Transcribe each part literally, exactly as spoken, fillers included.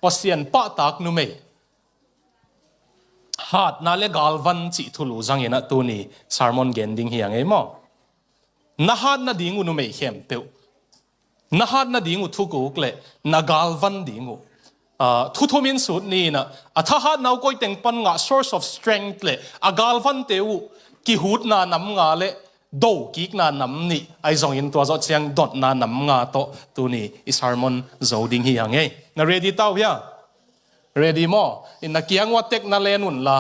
Pasian pahtak numei hatna le galvan cih thulu zangin ah tuni sermon gen ding hi a ngei maw? Na hat nading uh numei khempeuh, na hat nading uh thukuk le na galvan ding uh, ah, thu thumin sut ni in ah, a thahatna uh koiteng pan ngah source of strength le a galvante uh kihutna nam nga le dokikna nam nih ahi zongin tua zawh ciang dotna nam nga tawh tuni i sermon zo ding hi a ngei. Na ready tau hia? Ready maw? In na kiang ua tek na len un la,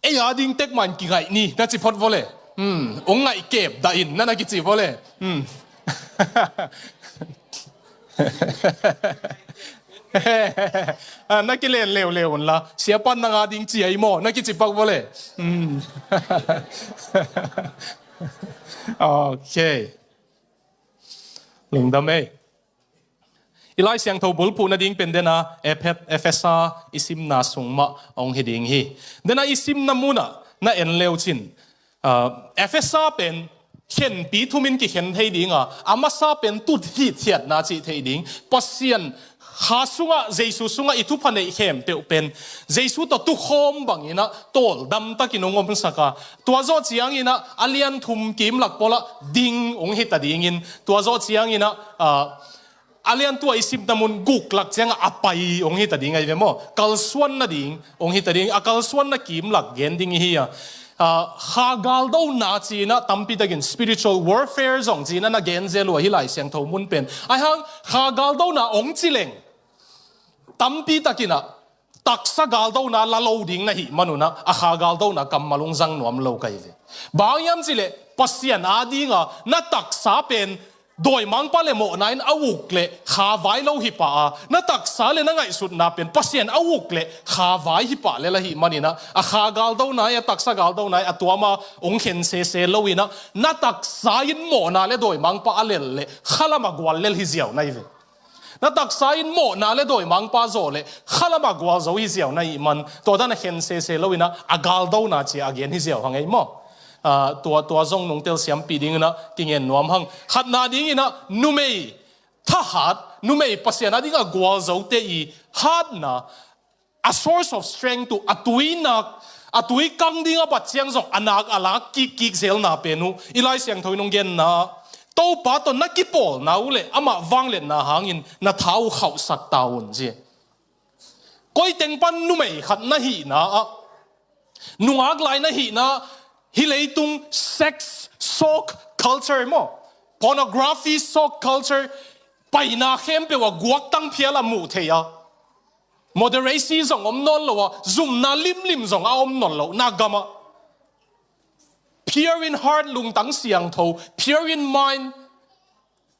ei a ding tek man kingaih ni na ci phot vawle. Hmm, ong ngaih kep dah in na na kici vawle. Hmm. Ah, na kilen leuleu un la, siapan na nga ding ci ahi maw na kici pak vawle. Hmm. Okay. Lungdam ei. I Lai Siangtho bulphuh nading pen dena Ephet-, Efesa i simna sung mah hong hi ding hi. Dena i simna munah na en leu cin, ah, Efesa pen khenpi thumin kikhen thei dinga, a masa pen tut hitthiatna cih thei ding. Pasian kha sungah, Jesu sungah i thupha neih khempeuh pen Jesu tawh tukhawm banginah tawldam takin hong omsak a, tua zawh cianginah a lian thum kimlak pawlah ding hong hita dingin, tua zawh cianginah, ah, a lian tua i simna mun guk lak ciangah a pai hong hita ding ahi ve maw? Kalsuan nading hong hita ding, a kalsuan na kimlak gen ding ihi a. Ah, kha galdona cinah tampi takin spiritual warfare zong cinah na gen zel uh ahi Lai Siangtho mun pen. Ahi hang kha galdona hong ci leng tampi takinah taksa galdona la lo ding na hih manunah a kha galdona kammal hong zang nuam lo ka hi ve. Bang hiam cileh Pasian a dinga na taksa pen dawimangpa le mawhna in a uk le kha vai lo hi pah a, na taksa le na ngaihsutna pen Pasian a uk le kha vai hi pah le la hih maninah a kha galdona hi, a taksa galdona hi, a tuama hong khen sese loinah na taksa in mawhna le dawimangpa a lel le khalam a gual lel hi ziau na hi ve. Na taksa in mawhna le dawimangpa zawh le khalam a gual zo hi ziau na hih man, tua dan a khen sese loinah a galdona cia a gen hi ziau hang ei maw? Ah, tua, tua zong nungtel siampi dinginah kingen nuam hang. Khatna dinginah numei thahat, numei Pasian a dingah gualzote i hatna, a source of strength uh, a tui nak, a tui kang ding a bat ciang zong a nak a lak kikkik zelna pen uh i Lai Siangtho in hong genna, Topa tawh na kipawlna uh le amah vangliatna hangin na tha uh khauhsak ta un ci. Koiteng pan numei khat na hihna ah, nungak lai na hihna, hih leitung sex shock culture maw, pornography shock culture, paina khempeuh a guaktang phial a muh theih a, moderacy zong om nawn lo a, zumna limlim zong a om nawn lo na gamah, pure in heart, lungtang siangtho, pure in mind,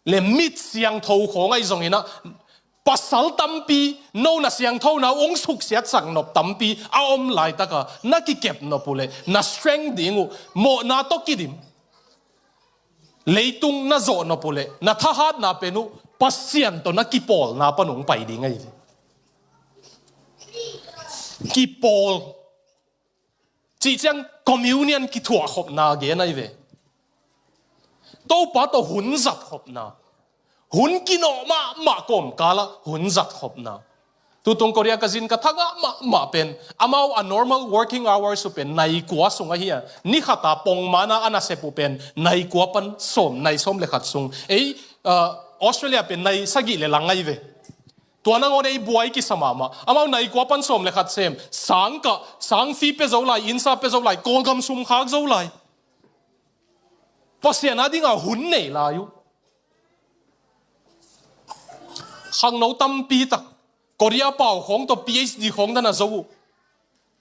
le mit siangtho khawng ahi zonginah pasal tampi, no na siangthona uh hong suksiatsak nop tampi a om laitaka na kikep nop uh le na strength ding uh mawhna tawh kidim, leitung na zawh nop uh le na thahatna pen uh Pasian tawh na kipawlna pan hong pai ding ahi ve. Kipawl cih ciang communion kithuahkhopna gen ahi ve. Topa tawh hun zatkhopna, hun kinawh mahmah kawmkalah hun zatkhopna. Tutung Korea ka zin ka thangah mahmah pen amau a normal working hours uh pen nai kua sung ahi a, ni khata pongmana a nasep uh pen nai kua pan sawm, nai sawm le khat sung. Ei, ah, Australia pen nai sagih le lang ahi ve. Tua nangawn ei buai kisa mahmah. Amau nai kua pan sawm le khat sem, sang kah, sang fee pe zo lai, innsa pe zo lai, Kawlgam sum khak zo lai. Pasian a dinga hun nei lai uh. Khangno tampi tak Korea pau khawng tawh P H D khawng dan a zo uh.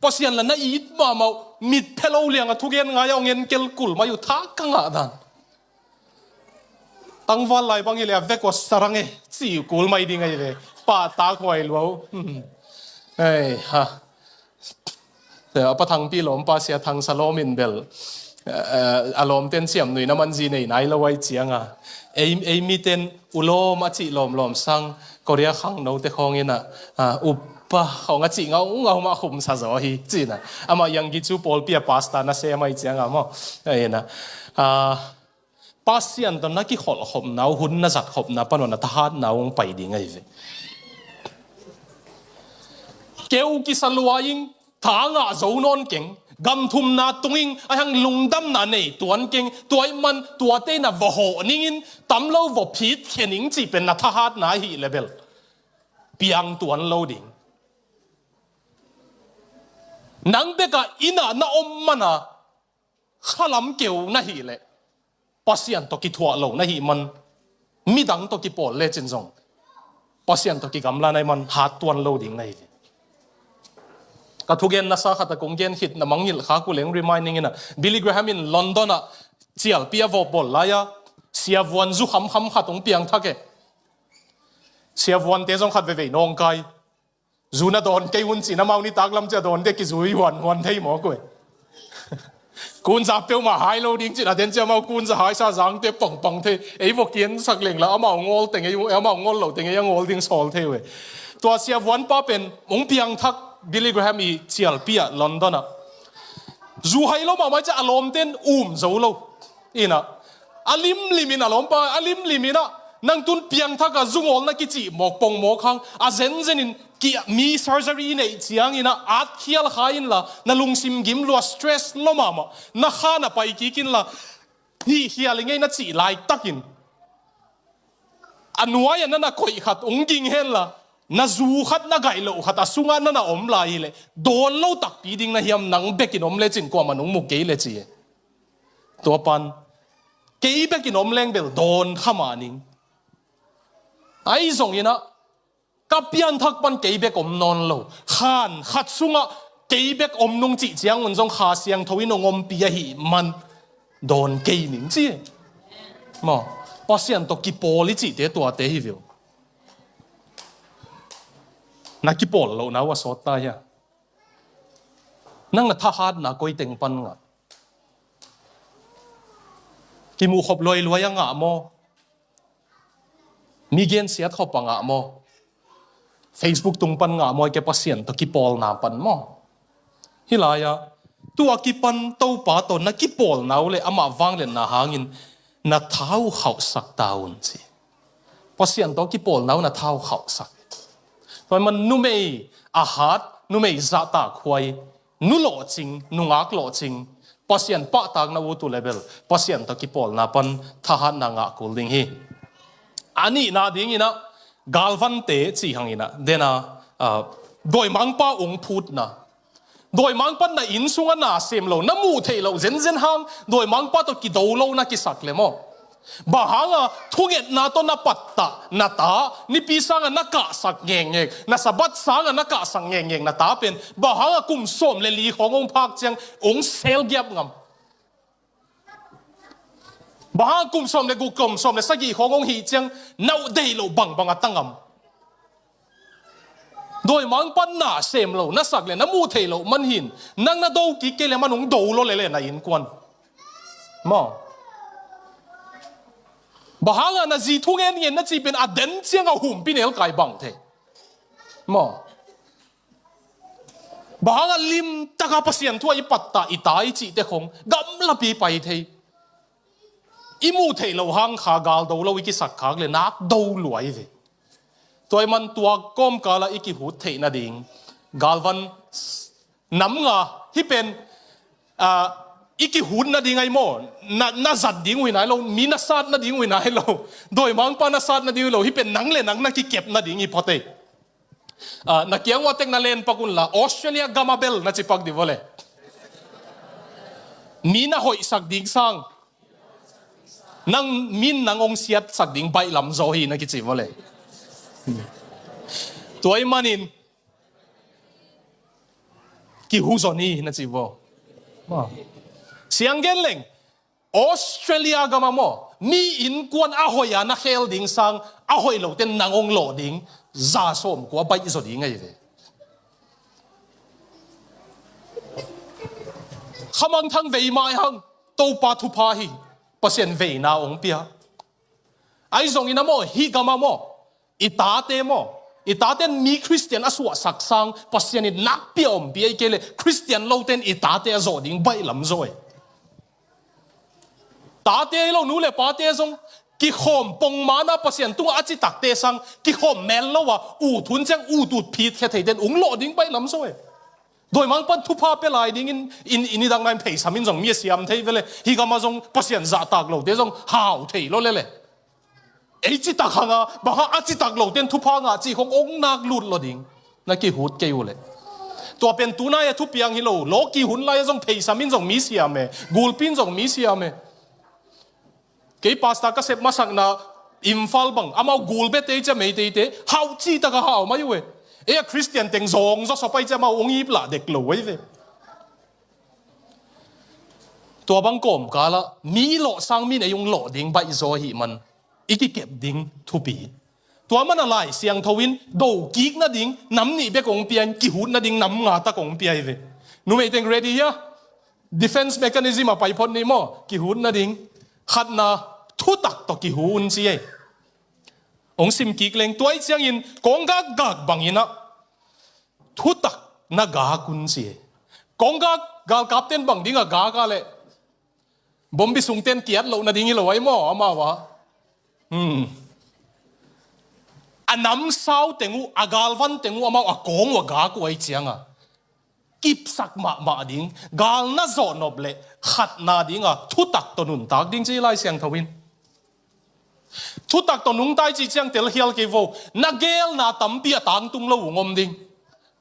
Pasian la na it mahmah uh, mit phe lo liang a thugen ngai a hong en kel kul mai uh, tha ka ngah dan. Tangval lai bang hi le a vek uh a sarang e ci uh kul mai ding ahi ve. Pahtak huai lua uh. Hmm. Hei ha. A Pa Thangpi lawmpa Sia Thang Sa Lawm in bel, eh, a lawmten siam nui na manzi nei nai lo ahi cianga, ei, ei miten u lawm a cih lawmlawm sang Korea khangnote khawngin ah, ah, uppa khawng a cih ngaungau mah khumsa zaw hi cinah. Amah Yanggi cu pawlpi a pasta na sem ahi cianga maw? Ahi na. Ah, Pasian tawh na kikholhkhopna uh, hun na zatkhopna pan uh na thahatna uh hong pai ding ahi ve. Keu kisa lua ing, tha ngah zo nawn keng, gamthumna tung ing, a hang lungdamna nei tuan keng, tua ahih man tuate na va hawh ning in, tam lo va phit khia ning cih pen na thahatna ahih leh bel piang tuan lo ding. Nang bek a inn ah na om man a khalam keu na hih leh Pasian tawh kithuah lo na hih man, midang tawh kipawl lecin zong Pasian tawh kigamla na hih man hat tuan lo ding na hi. Ka thugen nasa khat a kong gen khit na mangngilh khak uh leng remind ning in ah, Billy Graham in London ah cialpi a vawh bawl lai-a siavuan zu khamkham khat hong piangthak e. Siavuante zong khat veivei nawngkai. Zu na dawn kei un ci-in amau nitak lam ciang dawn ding a kizui huanhuan thei mawk uh e. Kunza peuhmah hai lo ding ci-in a den ciang amau kunza haisa zangte pangpang thei. Ei vawh kiansak leng la amau ngawl teng ei, amau ngawl lo teng ei a ngawl ding sawl thei uh e. Tua siavuanpa pen hong piangthak Billy Graham i cialpi ah London ah. Zu hai lo mahmah ciang a lawmte in um zo lo. Inn ah a limlim in a lawmpa a limlim in ah nang tun piangthak a zungawl na kicih mawk pong mawk hang a zenzen in ki mi surgery i neih ciangin ah atkhial kha inla na lungsim gim lua stress lua mahmah na kha na pai kik inla hih khial i ngei na cih laitakin a nuai-ah na na koih khat hong ging henla na zu khat na gaih loh khat a sungah na na om lai hileh dawn lo takpi ding na hiam nang bekin om lecin kuamah nong mu kei le ci e. Tua pan kei bekin om leng bel dawn kha mah ning. Ahi zongin ah ka pianthak pan kei bek om nawn lo. Khan khat sungah kei bek om nung cih ciangun zong Kha Siangtho in hong ompih ahih man dawn kei ning ci e. Maw, Pasian tawh kipawl i cihte tuate hi ve uh. Na kipawl lohna uh a sawt ta hia? Nang na thahatna koi teng pan ngah? Kimuhkhop luailuai a ngah maw? Mi gensiat khop a ngah maw? Facebook tung pan ngah maw? Ahih kei leh Pasian tawh kipawlna pan maw? Hih lai-ah tua kipan Topa tawh na kipawlna uh le amah vangliatna hangin na tha uh khauhsak ta un ci. Pasian tawh kipawlna uh na tha uh khauhsak. Tua ahih man numei a hat, numei zahtakhuai, nu lawhcing, nungak lawhcing, Pasian pahtakna uh tu le bel Pasian tawh kipawlna pan thahatna ngah kul ding hi. A nihna dingin ah galvante cih hangin ah den a, ah, dawimangpa ung phutna. Dawimangpa na inn sungah na sem lo, na muh theih loh zenzen hang dawimangpa tawh kido lo na kisak le maw? Bang hanga thungetna tawh na pattah na ta, nipi sangah na kahsak ngekngek, na Sabbath sangah na kahsak ngekngek na ta pen bang hanga kum sawm le li khawng hong phak ciang hong selgiap ngam? Bang hanga kum sawm le guk, kum sawm le sagih khawng hong hih ciang na uh deih loh bangbang a ta ngam? Dawimangpa na sem lo, na sak le na muh theih loh man hin nang na do kik kei le man hong do lo lele na innkuan. Maw? Bang hanga na zi thu ngenngen na cih pen a den ciang a humpi nelkai bang thei? Maw? Bang hanga limtaka Pasian thu a i pattah i ta i cihte khong gamlapi pai thei? I muh theih loh hang kha gal do lo i kisak khak le nak do luai ve. Tua ahih man tua kawmkalah i kihut theih nading galvan nam nga hih pen, ah, i kihut nading ahi maw? Na, na zat ding uh hi nai lo, mi na sat nading uh hi nai lo, dawimangpa na sat nading uh hi lo, hih pen nang le nang na kikep nading hi phot ei. Ah, na kiang uah tek na len pak unla Australia gam a bel na ci pak dih vawle. Mi na hoihsak ding sang nang min nang hong siatsak ding baihlam zaw hi na kici vawle. Tua ahih manin kihu zon hi na ci vaw. Siang gen leng Australia gam a maw, mi innkuan a hoih a na khel ding sang a hoih lote nang hong lawh ding za sawmkua baih zaw ding ahi ve. Khamangthang vei mah hang Topa thupha hi. Pasian veina hong pia. Ahi zongin a maw, hih gam a maw, i tate maw, i tate in mi Khristian a suahsak sang Pasian in nakpi a ompih ahih kei leh Khristian lote in i tate a zawh ding baihlam zaw e. Tate hi lo, nu le pate zong Kikhawm pongmana Pasian tungah a citakte sang kikhawm mel lo a, ut hun ciang ut ut phit khia theiten ung lawh ding baih lam zaw e. Dawimang pan thupha pia lai dingin in, in i dang lain pheisam in zong mi a siam thei vele. Hih gamah zong Pasian zahtak lote zong hau thei lo lele. Ei citak hanga bang hang a citak loten thupha ngah cih khong ong nak lut lo ding. Na kihut kei uh leh. Tua pen tunai a thupiang hi lo. Lawki hun lai a zong pheisam in zong mi siam e. Gulpi in zong mi siam e. Kei pastor ka sep masakna Imphal bang amau gul bete i cia meiteite hau cih taka hau mai uh e. Ei a Khristian teng zawng zaw sapai cia amau ong ip lah dek lo ai ve. Tua bang kawmkalah mi lawh sang min ei ung lawh ding baih zaw ahih man i kikep ding thupi. Tua mana Lai Siangtho in do kik nading nam nih bek ong pia in kihut nading nam nga tak ong pia hi ve. Numei teng ready hia? Defense mechanism a pai phot ni maw? Kihut nading. Khatna, thutak tawh kihun ci ei. Ong sim kik leng tua i ciangin kong gak gak bangin ah thutak na gak un ci ei. Kong gak galkapten bang ding a gak a leh bombi sungten kiat loh nading hi lo ai maw amau a. Hmm. A namsau teng uh, a galvan teng uh amau a kawng uh a gak uh ai cianga kipsak mahmah ding, gal na zawh nop leh khatna dinga thutak tawh nuntak ding ci Lai Siangtho in. Thutak tawh nungta i cih ciang telkhial kei vo. Na gelna tampi a tangtung lo ung om ding.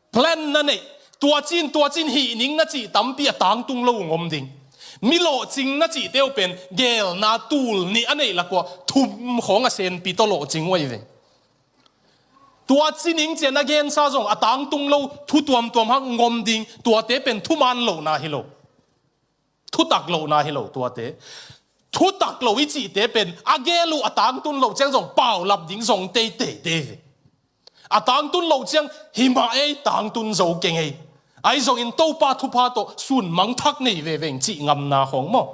Plan na neih, tua cin tua cin hih ning na cih tampi a tangtung lo ung om ding. Mi lawhcing na cihte uh pen gelna tul nih a neih lak uh ah thum khawng a senpi tawh lawhcing uh ai ve. Tua ci ning cian a gensa zong a tangtung lo thu tuamtuam hang ngom ding. Tuate pen thuman lohna hi lo. Thutak lohna hi lo tuate. Thutak lo i cihte pen a gel uh a tangtun loh ciang zong paulap ding zong teitei te ve. A tangtun loh ciang himah ei tangtun zo keng ei. Ahi zongin Topa thupha tawh sun mangthak nei veve ing cih ngamna khawng maw?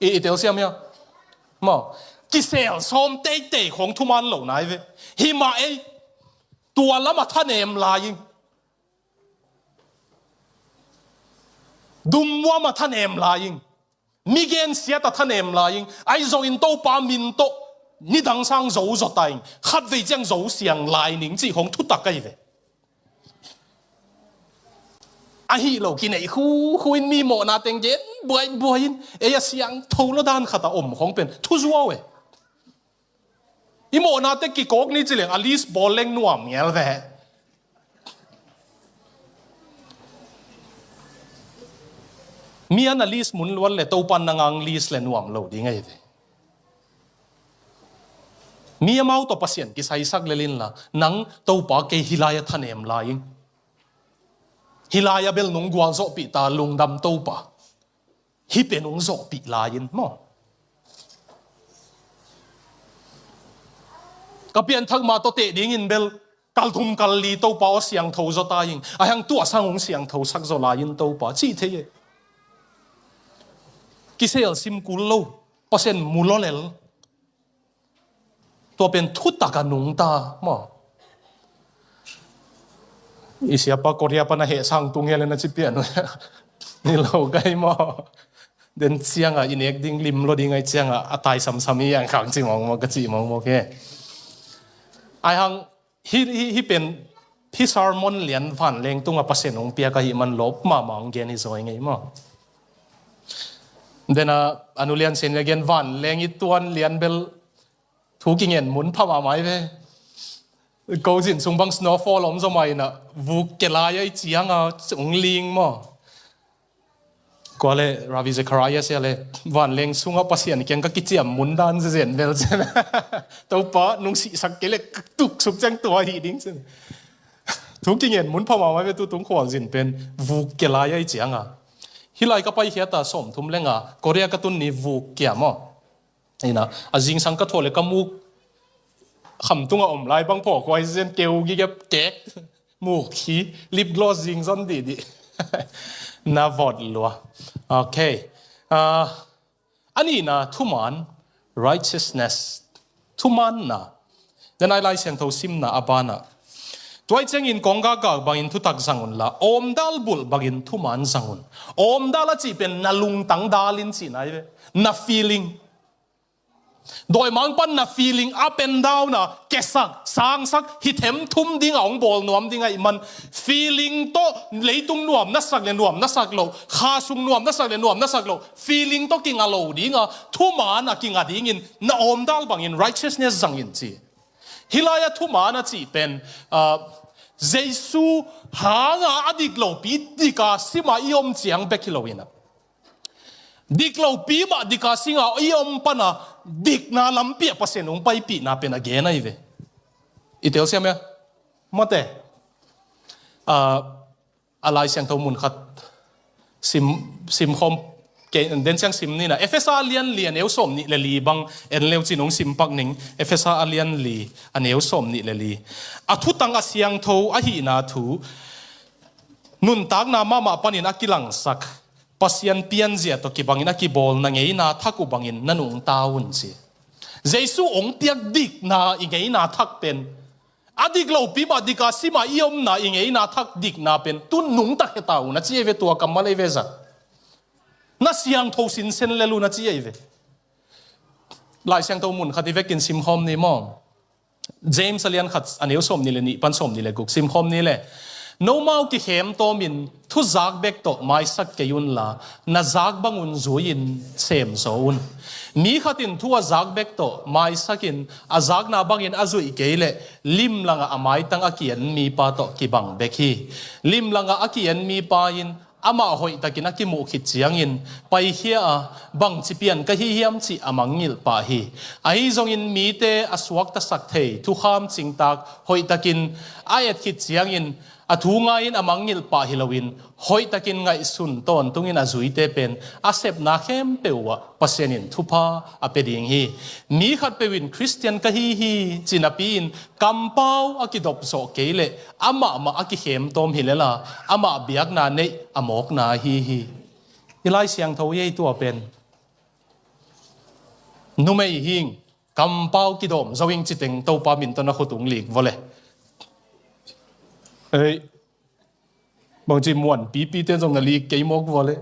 I, i telsiam hia? Maw? Kisel sawm teitei khawng thuman lohna hi ve. Himah ei tua lamah thanem lai ing. Dummuam a thanem lai ing. Mi gensiat a thanem lai ing. Ahi zongin Topa min tawh nidang sang zo zaw ta ing. Khatvei ciang zo siang lai ning cih khawng thutak ahi ve. Ahi lo kineih khukhu in mi mawhna teng gen buaibuai in ei a siangtho lo dan khat a om khawng pen thuzuau e. I mawhnate kikawk ni ci leng a list bawl leng nuam ngel ve. Mi an a list mun luat le Topa nang ang list le nuam lo ding ahi ve. Mi amau tawh Pasian kisaisak lel inla nang Topa kei hih lai a thanem lai ing. Hih lai a bel nong gualzawhpih ta lungdam Topa. Hih pen ong zawhpih lai in maw? Ka pianthak mah tawh teh dingin bel kal thum kal li Topa aw siangtho zaw ta ing. Ahi hang tuah sang ong siangtho sak zaw lai in Topa cih thei e. Kisel sim kul lo. Pasian mu lawlel. Tua pen thutak a nungta maw? I siapa Korea pan a heh sang tung hia le na ci pian uh. Ni lo kai maw? Den cianga i nek ding lim lo ding ai cianga a tai samsam hi ang khang ci mawngmawk ka ci mawngmawk he. Ai hang hi, hi, hi pen hi sermon lian vanleng tunga Pasian ong piak ahi man lawp mahmah ong gen hi zaw i ngei maw? Dena a nu lian sen lian gen vanleng i tuan lian bel thu kingen mun pha mahmah hi ve. Ko zin sung bang snowfall om zaw mah inah vuk kia lai ai cianga ung ling maw? Kua le Ravi Zechariah sia le vanleng sunga Pasian kiang ka kiciam mun dan zezen bel zen. Topa nung sihsak kei le ka tuk suk ciang tua hi ding zen. Thu kingen mun pha mahmah ve tu tung khual zin pen vuk kia lai ai cianga. Hih lai ka pai khiata sawm thum lenga Korea ka tun ni vuk kia maw? Ina, a zingsang ka thuah le ka muk khamtung a om lai bang phaw khuai zen keu gigep kek muk khi lip gloss zing zon dihdih. Na vawt lua. Okay. Ah, a nihna thuman, righteousness. Thumanna. Denai Lai Siangtho simna a banah. Tuai ciangin kong gakgak bangin thutak zang unla, awmdal bulh bangin thuman zang un. Awmdal a cih pen na lungtang dalin cihna hi ve. Na feeling. Dawimangpa'n na feeling up and down a kesak, sangsak, hi them thum ding a hong bawl nuam ding ahih man, feeling tawh leitung nuam na sak le nuam na sak loh, kha sung nuam na sak le nuam na sak loh, feeling tawh kinga lo ding a, thuman a kinga dingin na awmdal bangin righteousness zang in ci. Hih lai-ah thuman a cih pen, ah, Jesu hanga a dik lopi dik a sim a i om ciang bek hi lo in a, dik lopi mah dik a sim a i om pan a dikna lampi ah Pasian hong paipihna pen a gen ahi ve. I telsiam hia? Mate. Ah, a Lai Siangtho mun khat sim, sim khawm kei, den ciang sim ni na. Efesa a lian li a neu sawm nih le li bang en le uh cin hong sim pak ning. Efesa a lian li a neu sawm nih le li. A thutang a siangtho ahihna thu nuntakna mahmah panin a kilangsak Pasian pianzia tawh kibangin a kibawl na ngeina thak uh bangin na nungta un ci. Jesu hong piak dikna i ngeina thak pen, a dik lopi mah dik a sim a i omna i ngeina thak dikna pen tun nungta khia ta un a ci ahi ve, tua kammal ahi ve zat. Na siangtho sinsen lel un a ci ahi ve. Lai Siangtho mun khat i vekin sim khawm ni maw? James a lian khat a neu sawm nih le nih pan sawm nih le guk sim khawm ni le. Nomau kikhemtawmin thu zak bek tawh maisak kei unla, na zak bangun zui-in sem zaw un. Mi khat in thu a zak bek tawh maisakin a zakna bangin a zuih kei leh limlangah a maitang a ki-en mipa tawh kibang bek hi. Limlangah a ki-en mipa in amah hoihtakin a kimuh khit ciangin paikhia a, bangci pian ka hi hiam cih a mangngilh pah hi. Ahi zongin mite a suaktasak thei thukham cingtak hoihtakin a et khit ciangin a thu ngai-in a mangngilh pah hi loin, hoihtakin ngaihsun tawntungin a zuite pen a sepna khempeuh uh ah Pasian in thupha a pia ding hi. Mi khatpeuh in Khristian ka hi hi ci napi-in kampau a kidop zawh kei leh amah mah a kikhemtawm hi lel a, amah biakna neih a mawkna ahi hi. I Lai Siangtho hi ei tua pen. Numei hing, kampau kidawm zo hing citeng Topa min tawh na khut ung lik vawle. Ei, bangci muan pipite zong na lik kei mawk vawle.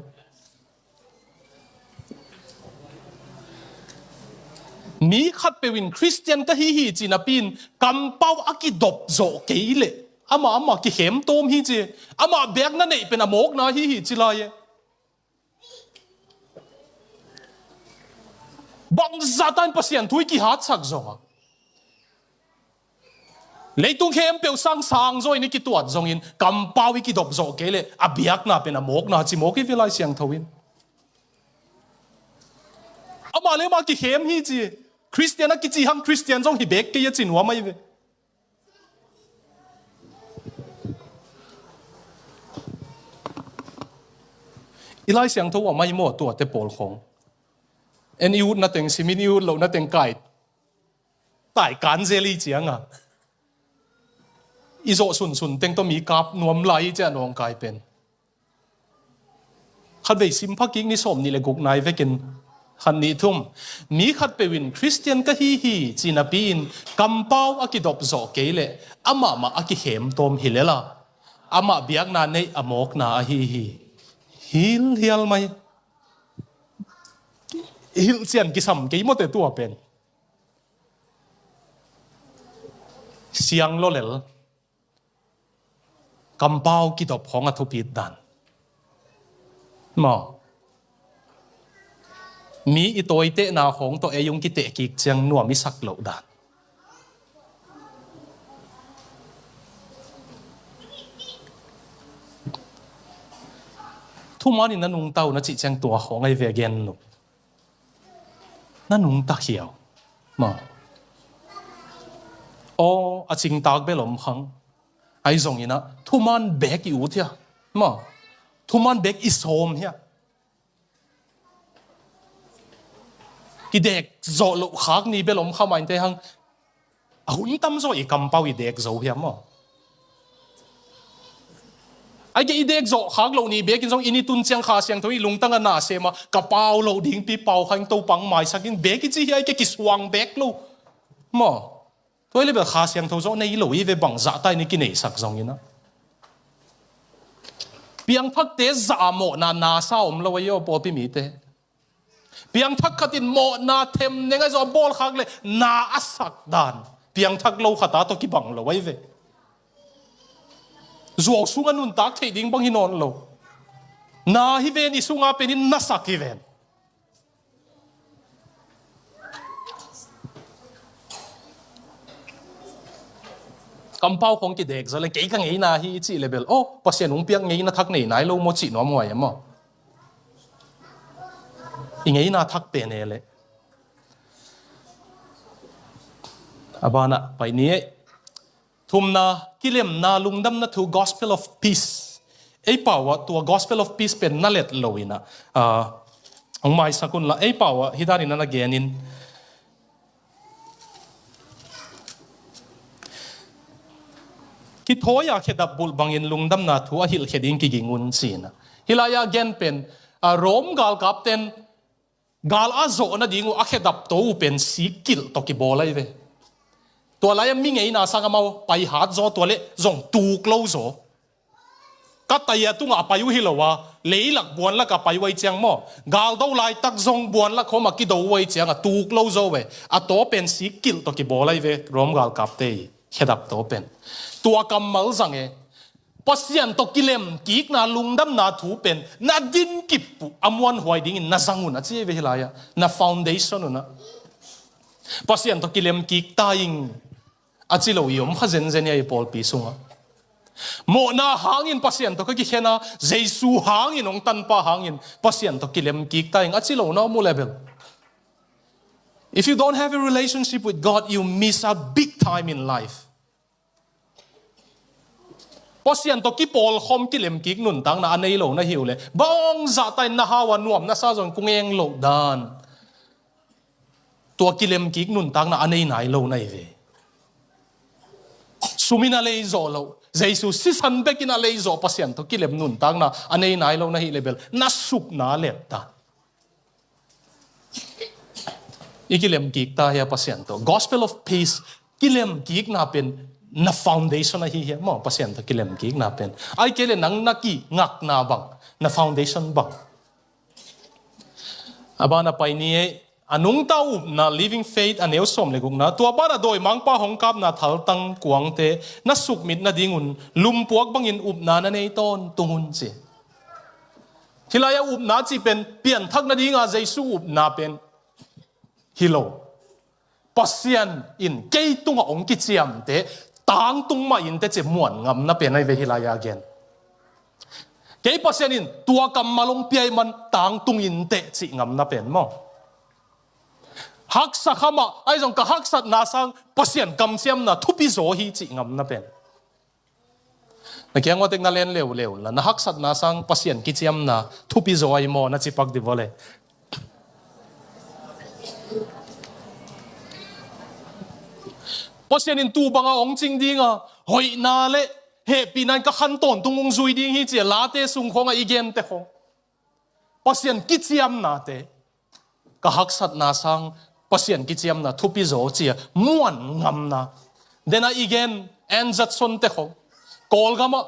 Mi khatpeuh in Khristian ka hi hi ci napi-in kampau a kidop zawh kei leh amah amah kikhemtawm hi ci. Amah biakna neih pen a mawkna hi hi ci lai e. Bangzah ta in Pasian thu i kihatsak zong a, leitung khempeuh sang sang zaw in i kituat zongin kampau i kidop zawh kei leh a biakna pen a mawkna ci mawk i ve Lai Siangtho in. Amah le amah kikhem hi ci. Khristian a kici hang Khristian zong hi bek kei a ci nuam ahi ve. I Lai Siangtho a mai maw tuate pawl khong? En i ut na teng simin i ut loh na teng kai tai kan zel i cianga i zawh sunsun teng tawh mi kap nuam lai i ciah nawngkai pen. Khatvei simpha kik ni sawm nih le guk nai vekin khat nih thum. Mi khatpeuh in Khristian ka hi hi ci napi-in kampau a kidop zawh kei leh amah mah a kikhemtawm hi lel a, amah biakna neih a mawkna ahi hi. Hilhial mai. Hilhcian kisam kei mawte tua pen. Siang lawlel. Kampau kidop khawng a thupit dan maw? Mi i tawitehna khawng tawh ei ung kiteh kik ciang nuam i sak loh dan. Thumanin na nungta uh na cih ciang tua khawng ahi ve gen nuh. Na nungta khiau maw? Aw, a cingtak bel om khang. Ahi zongin ah thuman bek i ut hia maw? Thuman bek i sawm hia? Kidek zawh loh khak ni bel om kha mainte hang. A hun tam zawh i kampau i dek zo hiam maw? Ahi kei i dek zawh khak loh ni bekin zong i ni tun ciang Kha Siangtho i lungtang a na sem a ka pau loh dingpi pau kha in Topa hong maisak in bek i ci hi ahi kei kisuang bek lo maw? Tua hi le bel Kha Siangtho zawh nei lo i ve bangzah ta in i kineisak zongin ah. Piangthakte zah a mawhna nasa om lo ahi aw pawlpi mite. Piangthak khat in mawhna them neng ahi zong a bawlkhak le na a sak dan piangthak lo khat a tawh kibang lo ahi ve. Zuau sung a nuntak theih ding bang hi nawn lo. Na hi ven, i sunga pen in na sak hi ven. Kampau khong kidek zaw le kei ka ngeina hi i cih le bel, oh, Pasian hong piak ngeina thak nei nai lo maw cih nuam huai a maw? I ngeina thak pen e le. A banah pai ni ei. Thumna, kilemna, lungdamna thu, gospel of peace. Ei pau ah tua gospel of peace pen na let lo in ah, ah, hong maisak un la, ei pau ah hih danin a na genin. Kithawi a khedap bulh bangin lungdamna thu a hilhkhia ding kiging un ci-in ah. Hih lai-ah gen pen, ah, Rom galkapten gal a zawh nading uh a khedap to uh pen sik kilh tawh kibawl ahi ve. Tua lai-ah mi ngeina sang amau pai hat zaw, tua le zong tuk lo zaw. Ka tai a tungah a pai uh hi lo a, leilak buanlak a pai uh ahi ciang maw, galdo laitak zong buanlak khawm a kido uh ahi ciang a tuk lo zaw ve. A taw pen sik kilh tawh kibawl ahi ve, Rom galkapte i khedap taw pen. Tua kammal zang e. Pasian tawh kilemkikna, lungdamna thu pen na din kip uh a muanhuai dingin na zang un a ci ahi ve hih lai-ah. Na foundation un ah. Pasian tawh kilemkik ta ing a ci lo i om kha zenzen hi a i pawlpi sungah. Mawhna hangin Pasian tawh ka kikhen a, Jesu hangin hong tanpa hangin Pasian tawh kilemkik ta ing a ci lo na om uh le bel. If you don't have a relationship with God, you miss out big time in life. Pasian tawh kipawlkhawm kilemkik nuntakna a nei lo na hi uh le, bangzah ta in na hau a nuam na sa zong kung eng loh dan. Tua kilemkik nuntakna a nei nai lo na hi ve. Sum in a lei zawh loh, Jesu sisan bekin a lei zawh Pasian tawh kilem nuntakna a nei nai lo na hi le bel, na sukna let ta. I kilemkik ta hi a Pasian tawh. Gospel of peace, kilemkikna pen na foundation ahi hi a maw, Pasian tawh kilemkikna pen. Ai kei le nang na kingakna bang, na foundation bang. A ban a pai ni ei, a nungta upna, living faith, a neu sawm le gukna, tua ban a dawimangpa hong kapna thaltang kuangte na sukmit nadingun lumpuak bangin upna na nei tawntung un ci. Hih lai-ah upna cih pen pianthak nadinga Jesu upna pen hi lo. Pasian in kei tungah hong kiciamte tangtung mah inteh cih muan ngamna pen ahi ve hih lai-ah gen. Kei Pasian in tua kammal hong pia ahih man tangtung inteh cih ngamna pen maw? Haksa kha mah ahi zong ka haksatna sang Pasian kamciamna thupi zaw hi cih ngamna pen. Na kiang uatek na len leuleu la, na haksatna sang Pasian kiciamna thupi zaw ahi maw na cipak di vawle. Pasian in tu banga hong cing dinga hoihna le hehpihna in ka khan tawntung hong zui ding hi ci a Late sung khawngah i gente khawng. Pasian kiciamnate, ka haksatna sang Pasian kiciamna thupi zaw ci a muan ngamna. Dena i gen Ann Judson te khawng Kawlgamah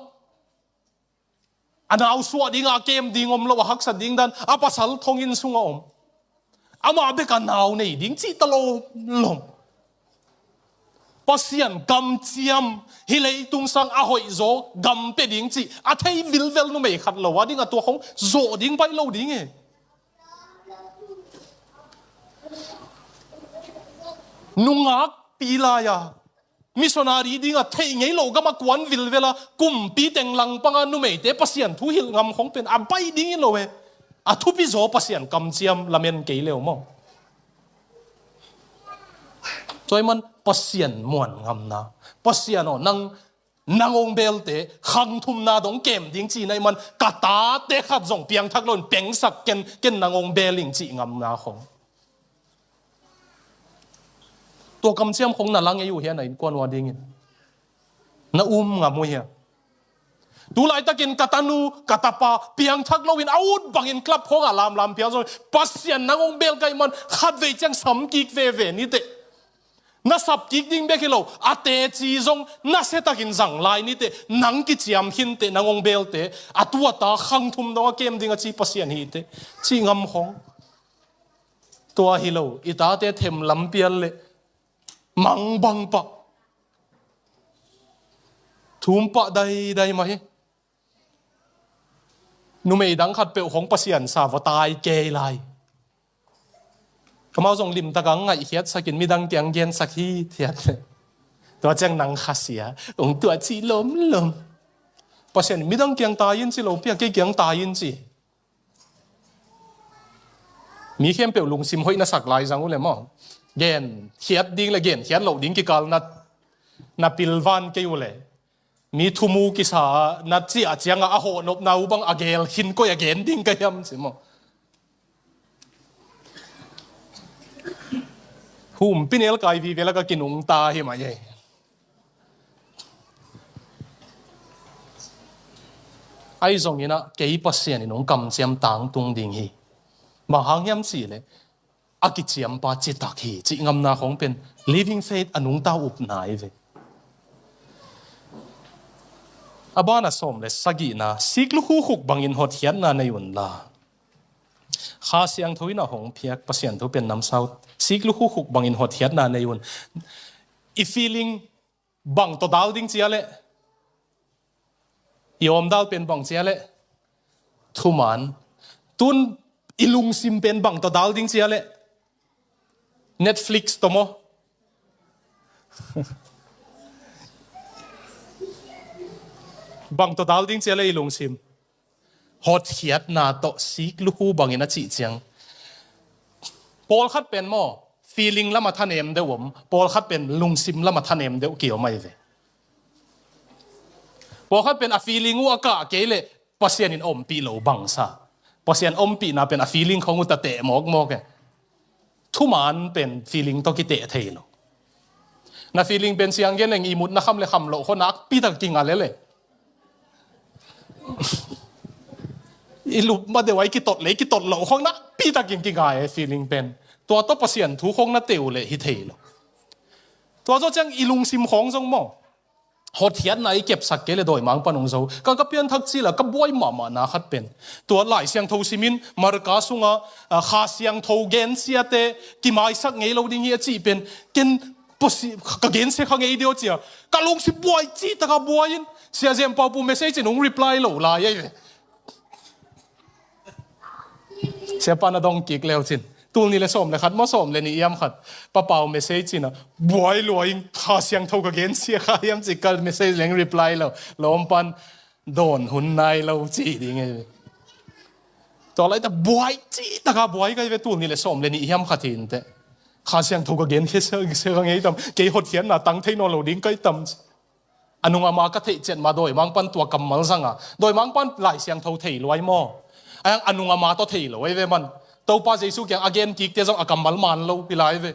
a nau suah dinga a kem ding om lo, a haksat ding dan a pasal thonginn sungah om. Amah bek a nau nei ding cih ta lawmlawm. Pasian kamciam hi leitung sang a hoih zaw gam pia ding cih a thei vilvel numei khat lo a ding a tua khong zawh ding baih lo ding e. Nungakpi lai-a missionary dinga theih ngei lo gama kuan vilvela kumpi teng langpanga numeite Pasian thu hilh ngam khong pen a baih ding hi lo e. A thupi zaw Pasian kamciam lamen kei leu maw? Tua ahih man Pasian muan ngamna. Pasian aw, nang, nang hong belte khang thumna dong kem ding cihna ahih man ka tate khat zong piangthak loin pengsak ken, ken nang hong bel ing cih ngamna khong. Tua kamciam khong na la ngei uh hia, na innkuan uh a dingin? Na um ngam uh hia? Tu laitakin ka tanu, ka tapa piangthak loin a ut bangin club khawngah lamlam piang zong, Pasian nang hong bel ka hih man khatvei ciang sam kik veve niteh. Na sap kik ding bek hi lo, a teci zong nasiatakin zang lai niteh, nang kiciam khinteh, nang hong belte a tu a ta khang thum dong a kem ding a ci Pasian hiteh, cih ngam khong. Tua hi lo, i tate them lampial le mangbang pah, thum pah daidai mah hi. Numei dang khat peuh hong Pasian sa va tai kei lai. Kamau zong limtak a ngaihkhiatsakin midang kiang gensak hi thiat. Tua ciang nang khasia, ung tua ci lomlom. Pasian midang kiang tai in ci lo pia, kei kiang tai in ci. Mi khempeuh lungsim hoih na sak lai zang uh le maw, genkhiat ding le genkhiat loh ding kikal na, na pilvan kei uh le, mi thumu kisa na ciah ciangah a hohnopna uh bang a gel khin koi a gen ding ka hiam ci maw. Humpinel kai vive la ka kinungta hi mah ei. Ahi zongin ah kei Pasian in hong kamciam tangtung ding hi. Bang hang hiam cih leh a kiciampa citak hi cih ngamna khong pen living faith a nungta upna hi ve. A bana sawm le sagihna, sik lukhukhuk bangin hotkhiatna nei unla. Kha Siangtho in a hong phiak Pasian thu pen namsau, sik lukhukhuk bangin hotkhiatna nei un. I feeling bang tawh dal ding cia leh, i awmdal pen bang cia leh, thuman. Tun i lungsim pen bang tawh dal ding cia leh, Netflix tawh maw? Bang tawh dal ding cia leh i lungsim. Hotkhiatna tawh sik lukhu bangin a cih ciang, pawlkhat pen maw, feeling lamah thanem deuh om, pawlkhat pen lungsim lamah thanem deuh kiom ahi ve. Pawlkhat pen a feeling uh a kah kei leh Pasian in ompih lo bangsa. Pasian ompihna pen a feeling khong uh ta teh mawkmawk e. Thuman pen feeling tawh kiteh thei lo. Na feeling pen siang gen leng i mut na kham le kham loh khaw nakpi tak kinga lele. I lup ma deuh a i kitot le i kitot loh khong nakpi takin kinga e feeling pen. Tua tawh Pasian thu khong na teh uh leh hi thei lo. Tua zawh ciang i lungsim khong zong maw, hotkhiatna i kepsak kei le dawimangpa'n hong zo. Ka, ka pianthak cil a ka buai mahmahna khat pen, tua Lai Siangtho simin Marka sunga, a, Kha Siangtho gensiate kimaisak ngei lo ding hi a cih pen, ken pawsi, ka gensia kha ngei deuh cia. Ka lungsim buai cih taka buai in, Sia Zem Pau Pu message in hong reply lo lai ahi ve. Siapa na dong kik leu cin. Tul nih le sawm le khat maw, sawm le nih hiam khat. Pa Pau message cin a, buai lua in, Kha Siangtho ka gensia kha hiam ci ka message leng reply lo. Lawmpan dawn hun nai lo ci ding e. Tua laita buai cih taka buai ka hi ve, tul nih le sawm le nih hiam khat hi inteh. Kha Siangtho ka gensia, sia ka ngei tam. Kei hotkhiatna tang thei nawn lo ding ka hi tam. A nung a ma ka theih ciat ma dawimangpa'n tua kammal zanga. Dawimangpa'n Lai Siangtho thei luai maw. A, a nung a ma tawh thei lo ahi ve man. Topa Jesu kiang a gen kikte zong a kammal man lo hi lai ve.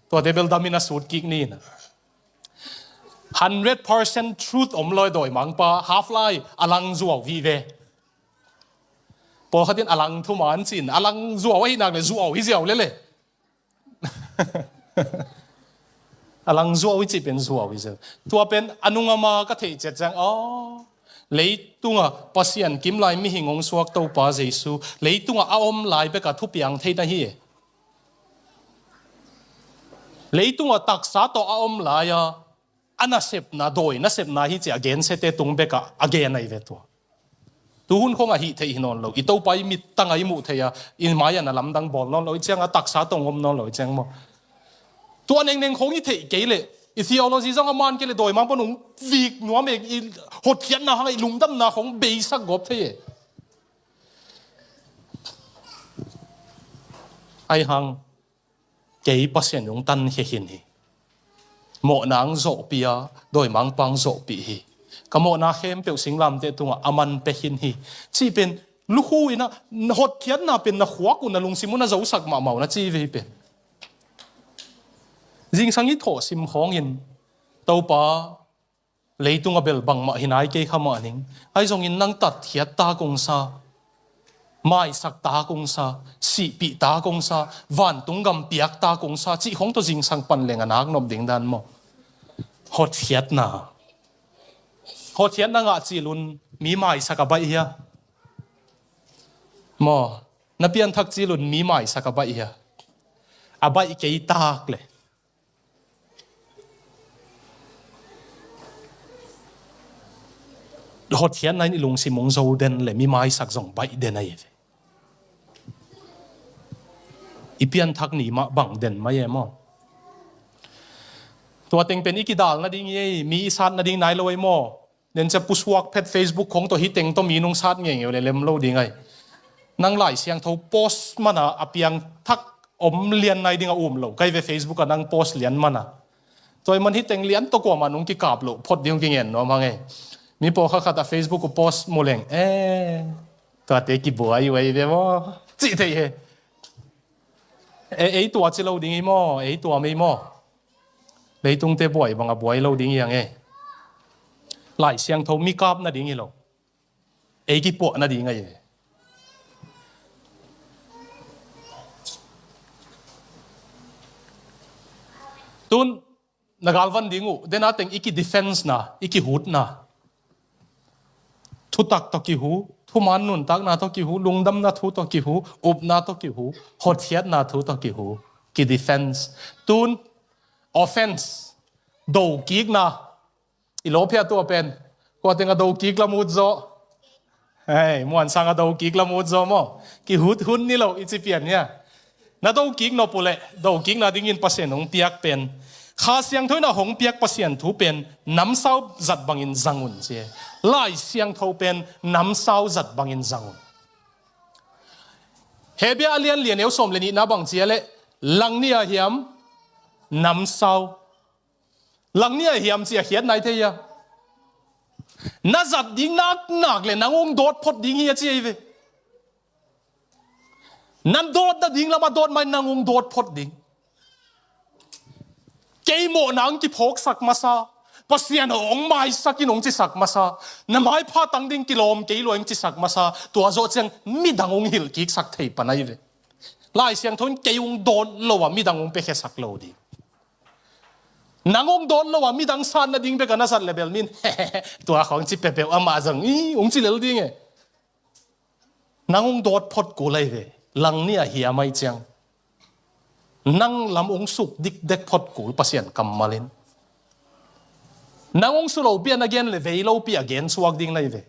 Tuate bel damin a sut kik ni na. Hundred percent truth om lo dawimangpa, half lai, a lang zuau hi ve. Pawlkhat in a lang thuman cin, a lang zuau ahi nak le zuau hi ziau lele. A lang zuau hi cih pen zuau hi ziau. Tua pen a nung a ma ka theih ciat ciang, aw, leitungah Pasian kim lai mihing hong suak Topa Jesu, leitungah a om lai beka thupiang thei na hi e. Leitungah taksa tawh a om lai a, a nasepna, dawi nasepna hi ci a gensiate tung bekah a gen ahi ve tua. Tuhun khong a hih theih hi nawn lo. I Topa i mittang a i muh theih a, i mai-ah na lamdang bawl nawn lo i ciang a, taksa tawh hong om nawn lo i ciang maw. Tua nengneng khong i theih kei leh, i theology zong a man kei leh dawimangpa'n hong vik nuam e, i hotkhiatna hang a i lungdamna khong beisak gawp thei e. Ahi hang, kei Pasian hong tankhia khin hi. Mawhna hong zawhpih a, dawimangpa hong zawhpih hi. Ka mawhna khempeuh singlamteh tungah a man pia khin hi. Cih pen, lukhu in a, hotkhiatna pen na khuak uh, na lungsim uh na zosak mahmah uh na ci vei pen. Zingsang i thawhsim khawngin, Topa, leitung a bel bangmah hi nai kei kha mah ning. Ahi zongin nang tatkhiat ta kong sa, maisak ta kong sa, sihpih ta kong sa, vantung gam piak ta kong sa, cih khong tawh zingsang pan leng a nak nop ding dan maw. Hotkhiatna. Hotkhiatna ngah cil un mi maisak a baih hia? Maw, na pianthak cil un mi maisak a baih hia? A baih kei tak le hotkhiatna in i lungsim hong zo den le mi maisak zong baih den ahi ve. I pianthak ni mah bang den mai e maw? Tua teng pen i kidal nading hi ei, mi i sat nading nai lo ei maw? Nen cia pusuak phet Facebook khong tawh hi teng tawh mi nung sat ngengeu le lem lo ding ai. Nang Lai Siangtho post mana a piangthak om lian nai ding a um lo kai ve Facebook a nang post lian mana. Tua i man hi teng lian tawh kuamah nung kikap lo phot ding kingen nuam hang ei. Mi pawlkhat khat a Facebook uh post mu leng e, tuate kibuai uh ei ve maw? Cih thei he. E, ei tua ci lo ding hi maw? Ei tua mei maw? Leitungte buai banga buai lo ding hi ang e. Lai Siangtho mi kap nading hi lo. Ei kipuah nading ahi ve. Tun na galvan ding uh dena teng i kidefense na, i kihutna. Thutak tawh kihu, thuman nuntakna tawh kihu, lungdamna thu tawh kihu, upna tawh kihu, hotkhiatna thu tawh kihu, kidefense. Tun offense, dokikna. I lawphia tua pen kua teng a dokik lamut zaw. Hei, muansang a dokik lamut zaw maw? Kihut hun ni lo i ci pian hia? Na dokik nop uh leh dokikna dingin Pasian hong piak pen, Kha Siangtho in a hong piak Pasian thu pen namsau zat bangin zang un ci e. Lai Siangtho pen namsau zat bangin zang un. Hebru a lian lian eu sawm le nihna bang ci a leh, langni a hiam, namsau. Langni a hiam ci a khiat nai thei hia? Na zat ding nak nak le nang hong dawt phot ding hi a ci ahi ve. Nan dawt nading lam a dawt mai nang hong dawt phot ding. Kei mawhna hong kiphawksak masa, Pasian hong maisak in hong cisak masa, na maipha tang ding kilawm kei lua hong cisak masa, tua zawh ciang midang hong hilh kiksak thei pan ahi ve. Lai Siangtho in kei hong dawt lo a midang hong piakhiasak lo ding. Nang hong dawt lo a midang sat nading bek a na zat le bel min tua khawng ci peuhpeuh amah zong i hong ci lel ding e. Nang hong dawt phot kul ahi ve. Langni a hiam ahi ciang nang lam hong suk dikdek phot kul Pasian kammal in. Nang hong su lopi a na gen le vei lopi a gen suak ding na hi ve.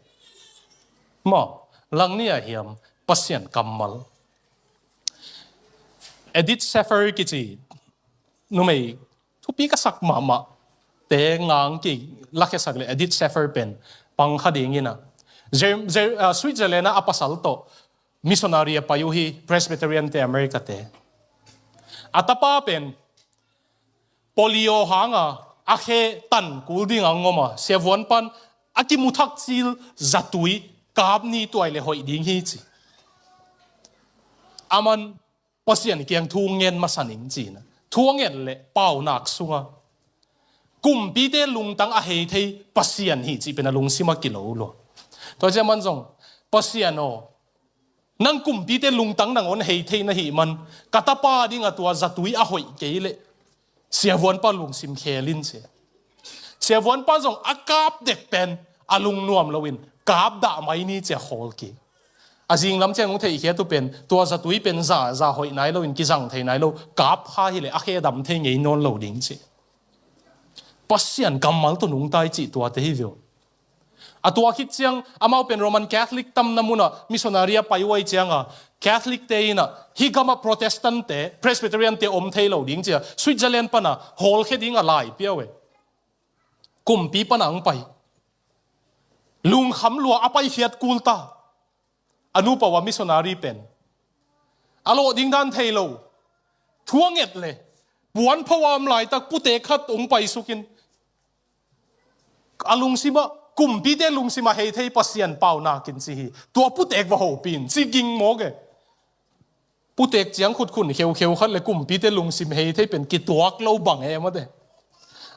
Maw, langni a hiam, Pasian kammal. Edith Schaeffer kici numei thupi ka sak mahmah te ngang ki lakhiasak le Edith Schaeffer pen pang kha ding ina. Jer- Jer- ah, Switzerland a a pasal tawh missionary a pai uh hi, Presbyterian te, America te. A tapa pen polio hanga a khe tan kul dinga ngoma siavuan pan a kimuthak cil zatui kap ni tuai le hoih ding hi ci. Aman Pasian kiang thu ngen masa ning cina. Thu a nget le paunak sunga kumpite lungtang a hei thei Pasian hi cih pen a lungsima kilo lua. Tua ciaman zong Pasian aw, nang kumpite lungtang nangawn hei thei na hih man ka tapa dinga tua zatui a hoih kei leh siavuanpa lungsim khel in cia. Siavuanpa zong a kap dek pen a lungnuam loin kap dah mai ni cia khawl kik. A zinglam ciang hong theihkhiat uh pen tua zatui pen za za hoih nai loin kizang thei nai lo, kap kha hileh a khe dam thei ngei nawn lo ding ci. Pasian kammal tawh nungtai cih tuate hi viau. A tua khit ciang amau pen Roman Catholic tamna munah missionary a pai uh ai cianga Catholic te inah hih gamah Protestant te, Presbyterian te om thei lo ding cia Switzerland pana hawlkhia dinga lai piau e. Kumpi pana ang pai. Lungkham lua a paikhiat kulta. A nupa uh a missionary pen a lawh ding dan thei lo. Thu a nget le puan pho a om laitak putek khat ong paisukin a lungsimah kumpite lungsimah hei thei Pasian paunakin ci hi. Tua putek va hopin ci ging mawk e. Putek ciang khutkhun kheukheu khat le kumpite lungsim hei thei pen kituak lo bang e mate.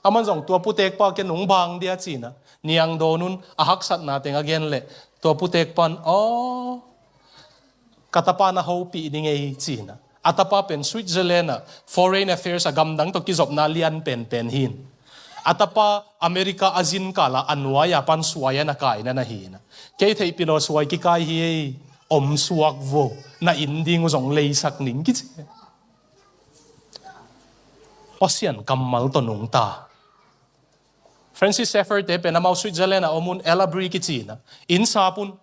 Aman zong tua putekpa ken ung bang dia cina niang dawnun a haksatna teng a gen le tua putekpan aw ka tapa na hopih ding ei cina. A tapa pen Switzerland ah foreign affairs a gamdang tawh kizopna lian penpen hin. A tapa America a zin kala a nuai a pan suai a na kaina na hina. Kei theihpilo suai kikai hi ei om suak vo na in ding uh zong leisak ning kici. Pasian kammal tawh nungta. Francis Schaeffer te pen amau Switzerland a om un, Ella Bree kici in ah, inn sap un,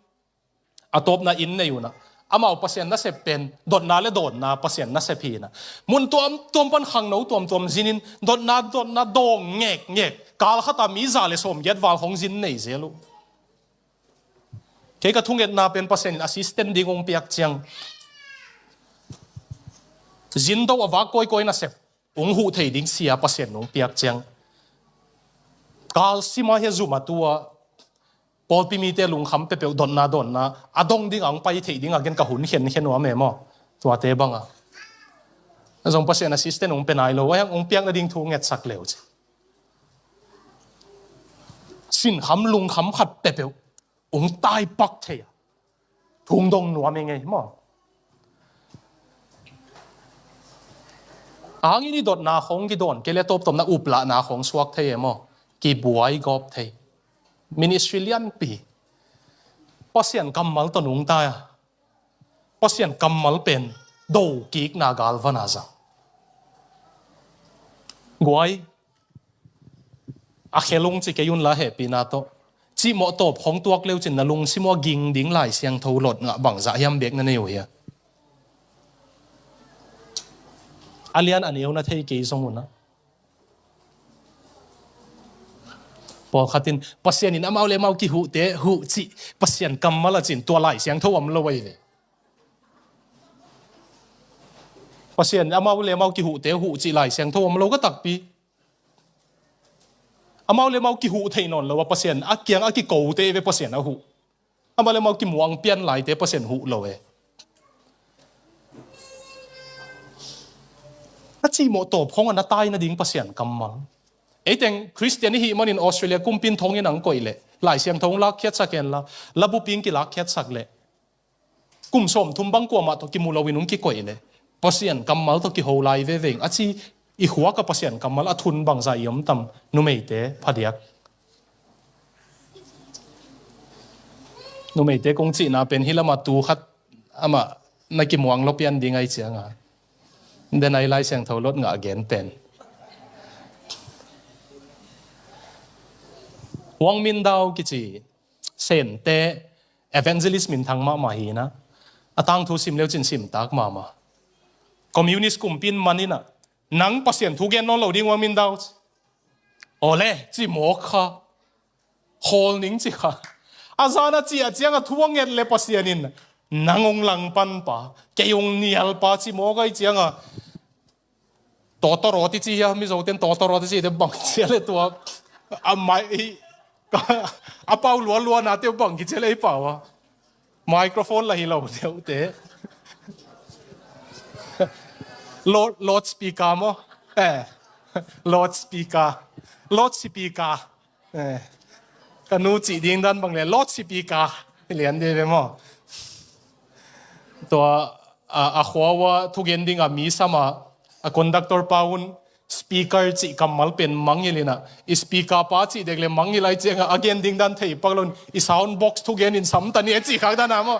a tawpna inn nei un ah, amau Pasian nasep pen dotna le dawnna Pasian nasep hi in ah, mun tuamtuam pan khangno tuamtuam zin in dotna dotna dawng ngekngek, kal khat a mi za le sawmgiat val khawng zin nei zel uh. Kei ka thungetna pen Pasian in assistant ding hong piak ciang, zin do a vak kawikawi nasep hong huh thei ding sia Pasian hong piak ciang, kal sim a hia zum a tu a pawlpi mite lungkham peuhpeuh dotna dawnna a dong ding a hong pai theih ding a gen ka hun khenkhen uh a memaw. Tuate bang a zong Pasian assistant hong pia nai lo a, hong piak nading thu ngetsak le uh ci. Sinkham lungkham khat peuhpeuh hong taipak thei a, thu hong dong nuam hi ngei maw. Hangin i dotna khawng kidawn kei le tawptawpna uplahna khawng suak thei e maw. Kibuai gawp thei. Ministry lianpi. Pasian kammal tawh nungta a, Pasian kammal pen do kikna galvan a zang. Guai, a khel ung ci kei un la, hehpihna tawh. Cihmawh tawp khawng tuak le uh cin na lungsim uh a ging ding Lai Siangtho lot ngah bangzah hiam bek na nei uh hia? A lian a neu na thei kei zong un ah, pawlkhat in Pasian in amau le amau kihuhte huh cih Pasian kammal a cin tua Lai Siangtho om lo ahi ve. Pasian amau le amau kihuhte huh cih Lai Siangtho om lo ka takpi. Amau le amau kihuh thei nawn lo a, Pasian a kiang a kikote ve Pasian a huh. Amau le amau kimuang pian laite Pasian huh lo e. A cihmawh tawp khawng a na tai nading Pasian kammal. Eiteng Khristian i hih manin Australia kumpi in thong in ang koih leh Lai Siangtho hong lakkhiatsak hen la, labupi hong kilakkhiatsak leh kum sawmthum bang kuamah tawh kimu loin hong kikoih leh Pasian kammal tawh kiho lai veve ing a ci. I khuak a Pasian kammal a thun bangzah i om tam? Numeite phadiak. Numeite kong cihna pen hih lamah tu khat amah na kimuang lo pian ding ahi cianga, den a i Lai Siangtho lot ngah a gen pen. Wang Min Dau kici Sente evangelist minthang mahmah hi in ah, a tangthu sim leu cin simtak mahmah. Communist kumpi in man in ah, nang Pasian thu gen nawn lo ding Wang Min Dau, awle ci mawk kha. Khawl ning ci kha. A zan a ciah cianga thu a nget le Pasian in, nang hong langpanpa, kei hong nialpa ci mawk ahi cianga, tawtawrawt i ci hia, Mizo ten tawtawrawt i ci te bang cia le tua, a mai, a pau lualuanate uh bang kicia le i pau a. Microphone la hi lo deuhte. Lord, Lord Speaker maw? Eh, Lord Speaker. Lord Speaker. Eh, ka nu cih ding dan bang le Lord Speaker. Lian dih ve maw? Tua, a, a khua uh a thugen ding a mi sam a, a conductor pa un speaker cih kammal pen mangngilh in ah, i speaker pa cih dek le mangngilh ahi cianga a gen ding dan thei pak lo in, i sound box thugen in sam ta ni a cih khak dan a maw?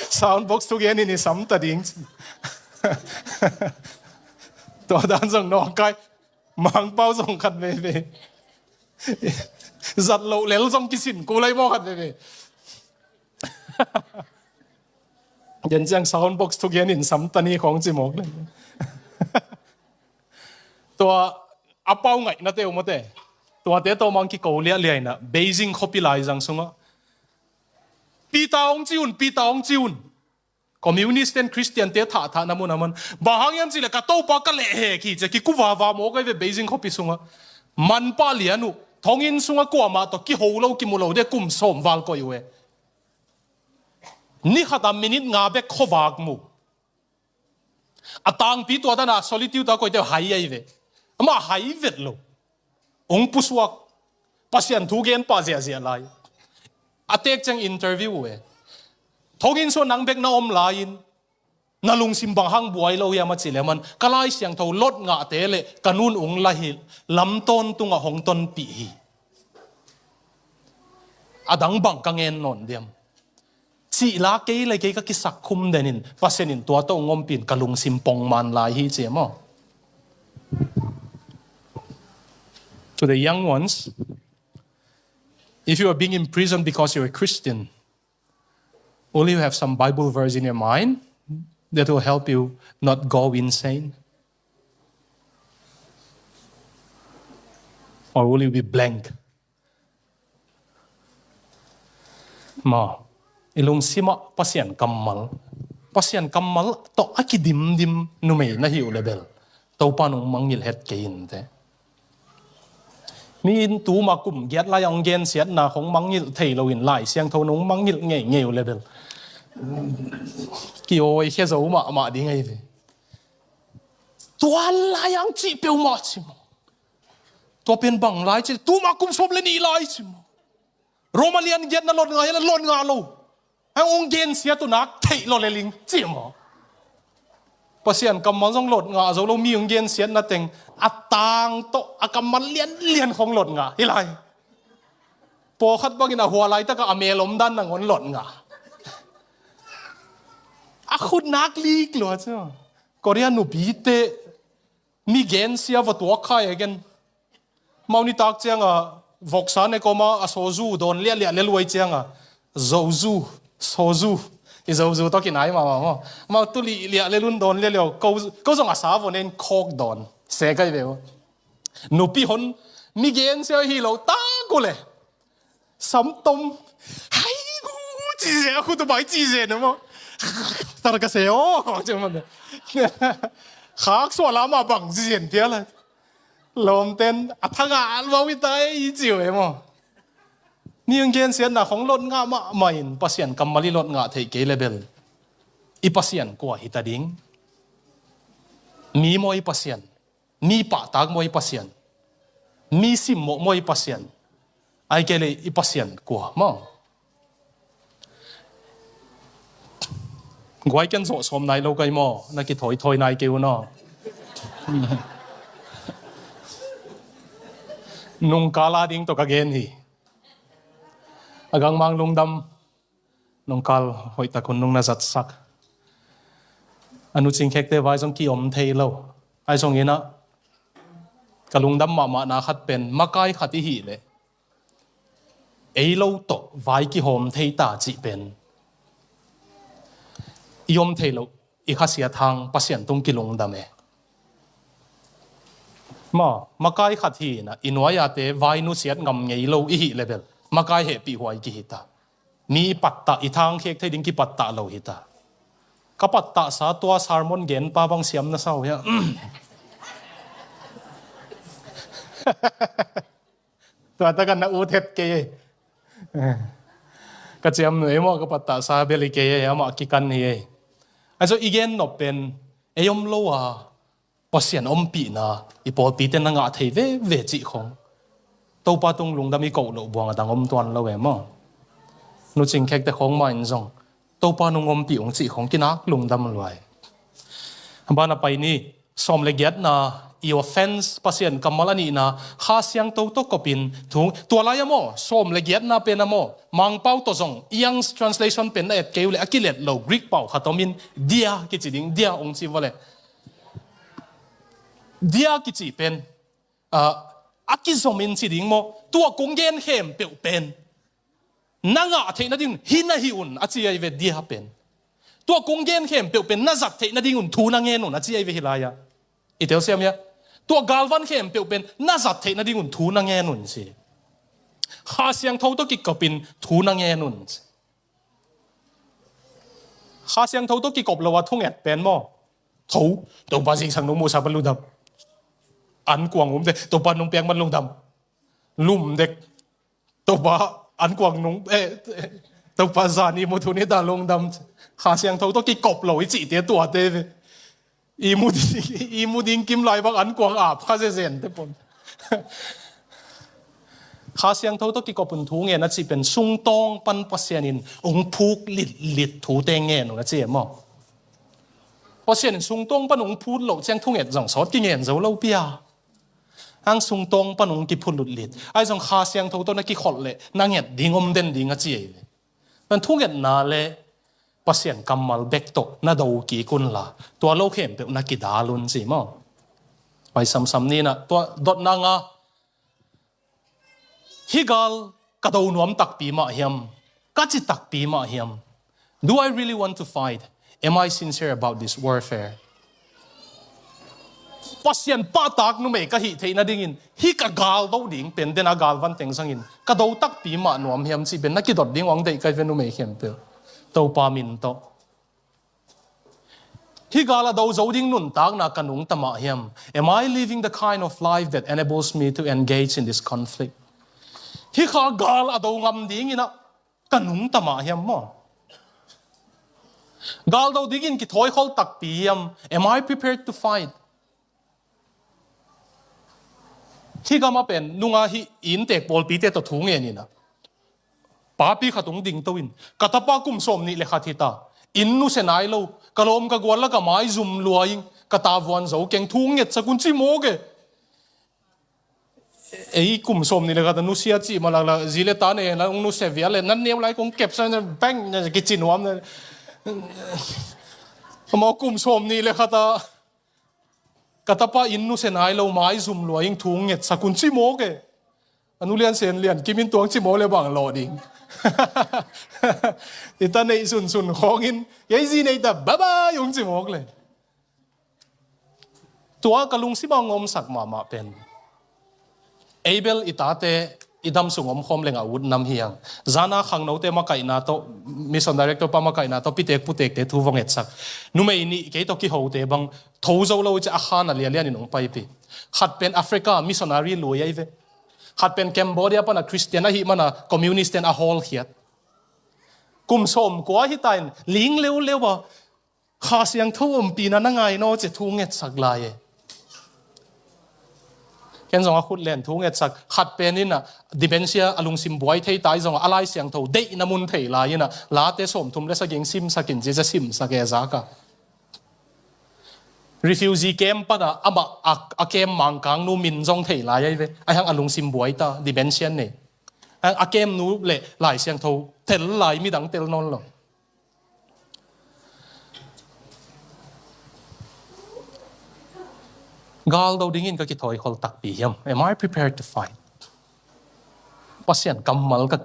Sound box thugen in i sam ta ding ci. Tua dan zong nawngkai. Mangpau zong khat veve. Zat loh lel zong kisin kul lai maw khat veve. Gen ciang sound box thugen in sam ta ni khawng ci mawk le. Tua a pau ngaihnate uh mawte. Tuate tawh mang kiko liahliah in ah Beijing khuapi laizang sungah Peter hong ci un, Peter hong ci un. Communist ten Christian te thahthahna mun a man. Bang hang hiam cih leh ka Topa ka leh hek hi ci a kikuvava mawk ahi ve Beijing khuapi sungah. Manpah lian uh. Thonginn sungah kuamah tawh kiho lo kimu lo ding kum sawm val koih uh e. Ni khat a minute nga bek khuavak mu. A tangpi tua dan a solitude a koihte uh hai ahi ve. Amah hai vet lo. Hong pusuak. Pasian thu gen pah ziahziah lai. A tek ciang interview uh e. Thonginn sungah nang bek na om lai-in na lungsim bang hang buai lo hiam a cih leh man, ka Lai Siangtho lot ngahte le ka nu'n hong la hi, lam tawntungah hong tonpih hi. A dang bang ka ngen nawn diam? Cih la kei le kei ka kisakkhum den in Pasian in tua tawh hong ompih in ka lungsim pongman lai hi ci maw? To the young ones, if you are being imprisoned because you're a Christian, will you have some Bible verse in your mind that will help you not go insane? Or will you be blank? Maw, i lungsimah Pasian kammal, Pasian kammal tawh a kidimdim numei na hi uh le bel, Topa nong mangngilh het kei inteh. Mi in tuma kum giat lai-a hong gensiatna hong mangngilh thei loin Lai Siangtho nong mangngilh ngeingei uh le bel, kiawikhia zo mahmah ding ahi ve. Tua lai-a hong cih peuhmah ci maw. Tua pen bang lai ci, tuma kum sawm le nih lai ci maw. Roma lian giatna lot ngah hiam, lot ngah lo. Hong gensiat uh nak theih lo le ling ci maw. Pasian kammal zong lot ngah zo lo, mi hong gensiatna teng a tang tawh a kammal lianlian khong lot ngah hi lai. Pawlkhat bangin a hua laitak a mel om dan nangawn lot ngah. A khut nak lik lua ci maw. Korea nupite mi gensia va tuak khai a gen. Mau nitak cianga voksa ne koma a soju dawn liahliah le luai cianga zoju, soju, i zoju tawh kinai mahmah maw. Mau tu lihliah le lun dawn liahliah, ko, ko zong a sa vo nen khawk dawn se kai ve maw. Nupi hon mi gensia hi lo tak uh le samtom hai gu ci ze, a khutu bai ci ze na maw. Tar ka se aw ci maw. Khak suah lam a bang ci zen pia lai. Lawmten a thanga alvau i ta ei i ci uh e maw. Mi hong gensiatna khong lot ngah mahmah in Pasian kammal i lot ngah theih kei le bel, i Pasian kua hi ta ding? Mi maw i Pasian? Mi pahtak maw i Pasian? Mi simmawh maw i Pasian? Ai kei le i Pasian kua maw? Guai ken zawh sawm nai lo kai maw? Na kithawithawi nai kei un aw. Nungkal a ding tawh ka gen hi. A gangmang lungdam, nungkal hoihtak hun nung na zatsak. A nu Cing Khekte vai zong kiom thei lo. Ai zong inah ka lungdam mahmahna khat pen makai khat i hih leh ei lo tawh vai kihawm thei ta cih pen i om thei loh i khasiat hang Pasian tung kilungdam e. Maw, makai khat hi inah i nuai-ate vai nusiat ngam ngei lo i hih le bel makai hehpih huai kihi ta. Mi i pattah, i thangkhek thei ding kipattah lo hi ta. Ka pattahsa tua sermon genpa bang siam na sa uh hiam? Tua takan na ut het kei ei. Ka ciamnuih ei maw, ka pattahsa bel hi kei ei, amah kikan hi ei. Ahi zong i gen nop pen ei om lo a Pasian ompihna i pawlpite na ngah thei veve cih khong Topa tung lungdam i koh loh buang a dang om tuan lo e maw. Nu Cing Khekte khong mah in zong Topa nung ompih ung cih khong kinak lungdam luai. Banah pai ni, sawm le giatna, i offense, Pasian kammal a nihna, Kha Siangtho tawh kopin thu, tua lai a maw, sawm le giatna pen a maw, Mangpau tawh zong, Young's translation pen na et kei uh leh a kilet lo Greek pau khat om in, dia kici ding, dia ong ci vua leh. Dia kici pen, ah, a kizom in ci ding maw, tua kong gen khempeuh pen na ngah theih nading hi na hih un a ci ahi ve, dia pen. Tua kong gen khempeuh pen na zat theih nading un thu na ngen un a ci ahi ve hi lai-ah. I telsiam hia? Tua galvan khempeuh pen na zat theih nading un thu na ngen un ci. Kha Siangtho tawh kikopin thu na ngen un ci. Kha Siangtho tawh kikop lo a thunget pen maw, tho, Topa zingsang nong muhsa ban lungdam. Ankuang um dek, Topa nong piak ban lungdam. Lum dek, Topa ankuang nong, eh, Topa zan i mu thu ni ta lungdam. Kha Siangtho tawh kikop lo i cihte tuate ve. I mu ding, i mu ding kim lai bang ankuang ap kha zezen te pon. Kha Siangtho tawh kikop un thu ngen a cih pen sungtawng pan Pasian in ong phuk litlit thute ngen un a ci e maw. Pasian in sungtawng pan ong phut loh ciang thunget zong sawt kingen zo lo pia. Ang sungtawng pan ong kiphut lutlit. Ai zong Kha Siangtho tawh na kikholh leh na nget ding om den ding a ci e. Nan thungetna le Pasian kammal bek tawh na do kik un la, tua lo khempeuh na kidal un ci maw. Pai samsam ni na, tua dotna nga, Hih gal ka do nuam takpi mah hiam? Ka ci takpi mah hiam? Do I really want to fight? Am I sincere about this warfare? Pasian pahtak numei ka hih theih nadingin hih ka gal do ding pen, den a galvan teng zangin ka do takpi mah nuam hiam cih pen na kidot ding uh hong deih ka hi ve numei khempeuh. Topa min tawh. Hih gal a do zo ding nuntakna ka nungta mah hiam? Am I living the kind of life that enables me to engage in this conflict? Hih kha gal a do ngam dingin ah ka nungta mah hiam maw? Gal do dingin kithawikhol takpi hiam? Am I prepared to fight? Hih gam a pen nunga hih inntek pawlpite tawh thu ngenin ah, papi khat hong dingto in, ka tapa kum sawm nih le khat hi ta, inn nusia nai lo, ka lawm ka gual lak a maizum lua ing, ka tavuan zo keng, thu hong ngetsak un ci mawk e. Ei kum sawm nih le khat a nusia cih mah laklak, zi le ta nei la hong nusia vial le, nan neu lai kong kepsa na bang na kici nuam na. Amau kum sawm nih le khat a ka tapa inn nusia nai lo, maizum lua ing, thu hong ngetsak un ci mawk e. A nu Lian Sen Lian Kim in tua hong ci mawk le bang lawh ding? I ta neih sunsun khawngin, kei zi nei ta, bye bye hong ci mawk le. Tua ka lungsim a hong omsak mahmah pen, ei bel i tate i dam sung omkhawm leng a ut nam hi hang. Zana khangnote makaihna tawh, mission director pa makaihna tawh pitek putekte thu va ngetsak. Numei nih kei tawh kihote bang tho zo lo i ci a, khan a lianlianin hong paipih. Khat pen Africa missionary lui ahi ve. Khat pen Cambodia pana Christian ahih mana communist ten a hawlkhiat. Kum sawm kua hi ta in ling leuleu a, Kha Siangtho ompihna na ngai naw ci thu ngetsak lai e. Ken zong a khut len thu ngetsak, khat pen in ah dementia, a lungsim buai thei ta i zong a Lai Siangtho deihna mun thei lai in ah, Late sawmthum le sagih simsak in ci a simsak e, zak a. Refugee camp pan ah amah a, a camp mangkang nu min zong thei lai ahi ve. Ahi hang a lungsim buai ta, dementia nei. A, a camp nu le Lai Siangtho tel lai, midang tel nawn lo. Gal do dingin ka kithawikhol takpi hiam? Am I prepared to fight? Pasian kammal ka,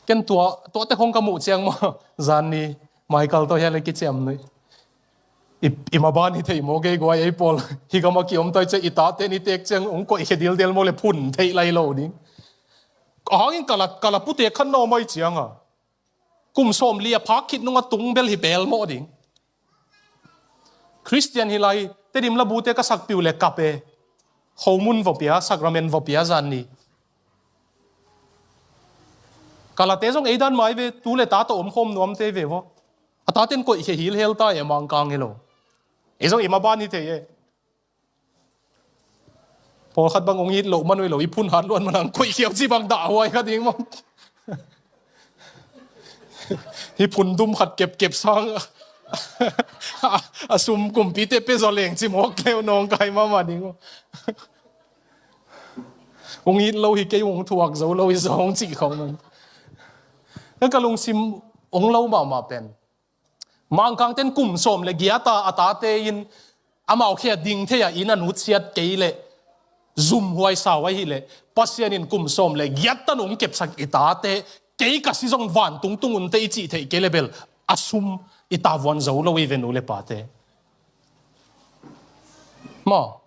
ken tua, tuate khong ka muh ciang maw, zan ni Michael tawh hia le kiciam nuih. I, i maban hi thei maw, kei guai ei pawl. Hi gam a kiom tai ciang i tate ni tek ciang hong koihkhia dildel maw le phun theih lai lo ding. A hangin kala, kala putek khan na om ai ciang a, kum sawm li a phak khit nung a tung bel hi pelmawh ding. Christian hi lai, Tedim labute ka sakpiu le kap e. Khomun vawpia, sakramen vawpia zan ni. Kalate zong ei dan mai ve, tu le ta tawh omkhawm nuamte ve vaw. A taten koihkhia hilhel ta e, mangkang hi lo. Ei zong i maban hi thei e. Pawlkhat bang hong it loh man uh hi lo, i phun hat luan man ang koihkhiau ci bang dahhuai kha ding maw? Hi phun dum khat kepkep sang a, a sum kumpite pe zaw leng ci mawk leu nawngkai mahmah ding maw? Hong it lo hi kei, hong thuak zo lo hi zaw hong cih khawng man. Ka lungsim hong lo mahmah pen. Mangkangten kum sawm le giat a a tate in amau khia ding thei a inn a nutsiat kei leh zumhuai sau ahih leh, Pasian in kum sawm le giat tan hong kepsak i tate, kei ka si zong vantung tung unte i cih theih kei le bel, a sum i tavuan zo lo i ve nu le pate. Maw?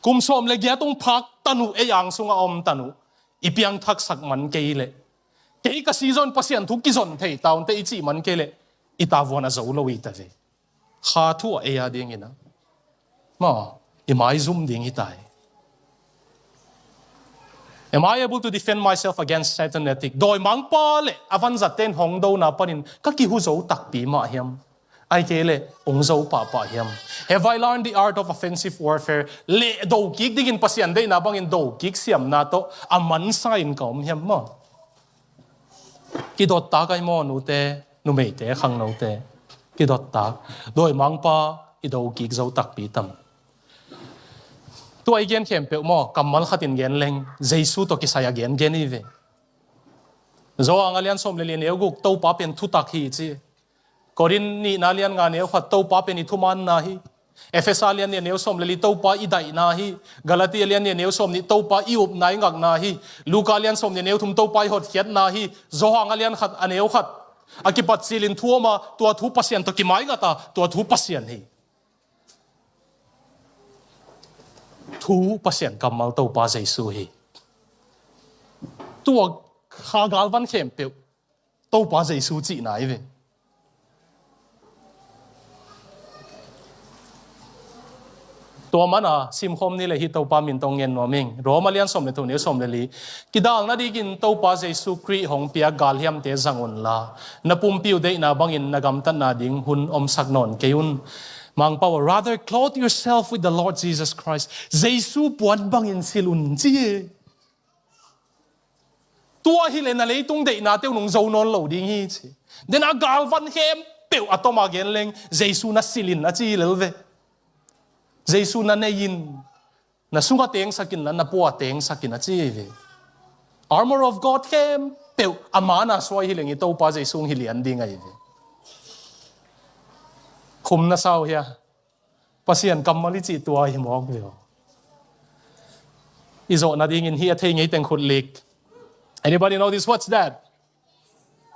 Kum sawm le giat hong phak tan uh, ei ang sungah a om tan uh, i piangthaksak man kei leh, kei ka si zong Pasian thu kizon thei ta unte i cih man kei leh, i tavuan a zo lo i ta ve. Kha thu a ei a dingin a, maw, i maizum ding hi ta hi. Am I able to defend myself against Satan attack? Dawimangpa le a vanzatte in hong dona panin ka kihu zo takpi mah hiam? Ahih kei leh hong zo pahpah hiam? Have I learned the art of offensive warfare? Leh do kik dingin Pasian deihna bangin do kik siamna tawh a mansa in ka om hiam maw? Kidot tak ai maw, nute, numeite, khangnote? Kidot tak. Dawimangpa i do kik zo takpi tam? Tua i gen khempeuh maw, kammal khatin gen leng, Jesu tawh kisai a gen gen i ve. Johan a lian sawm le li neu guk, Topa pen thutak hi ci. Korin nihna lian nga neu khat, Topa pen i thumaanna hi. Efesa lian nih a neu sawm le li Topa i daihna hi. Galati a lian nih a neu sawm nih Topa i upna i ngakna hi. Luka lian sawm nih a neu thum Topa i hotkhiatna hi. Johan a lian khat a neu khat a kipat cilin thu om a, tua thu Pasian tawh kimaingat a, tua thu Pasian hi. Thu Pasian kammal Topa Jesu hi. Tua kha galvan khempeuh Topa Jesu cihna hi ve. Tua mana simkhawm ni le hi, Topa min tawh ngen nuam ing. Roma lian sawm le thum neu sawm le li. Kidalna dingin Topa Jesu Khrih hong piak galhiamte zang unla, na pumpi uh deihna bangin na gamtatna ding hun omsak nawn kei un. Mangpau, rather clothe yourself with the Lord Jesus Christ. Jesu puan bangin silh un ci hi. Tua hi le na leitung deihnate uh nung zo nawn lo ding hi ci. Den a galvan khempeuh a tawm a gen leng Jesu na silh in a ci hi lel ve. Jesu na nei in, na sungah tengsak inla, na puah tengsak in a ci hi ve. Armor of God khempeuh a mana suai hi leng i Topa Jesu hong hi lian ding ahi ve. Khum na sau hia? Pasian kammal i cih tua hi mawk ve aw. I zawhna dingin hi a thei ngei teng khut lik. Anybody know this? What's that?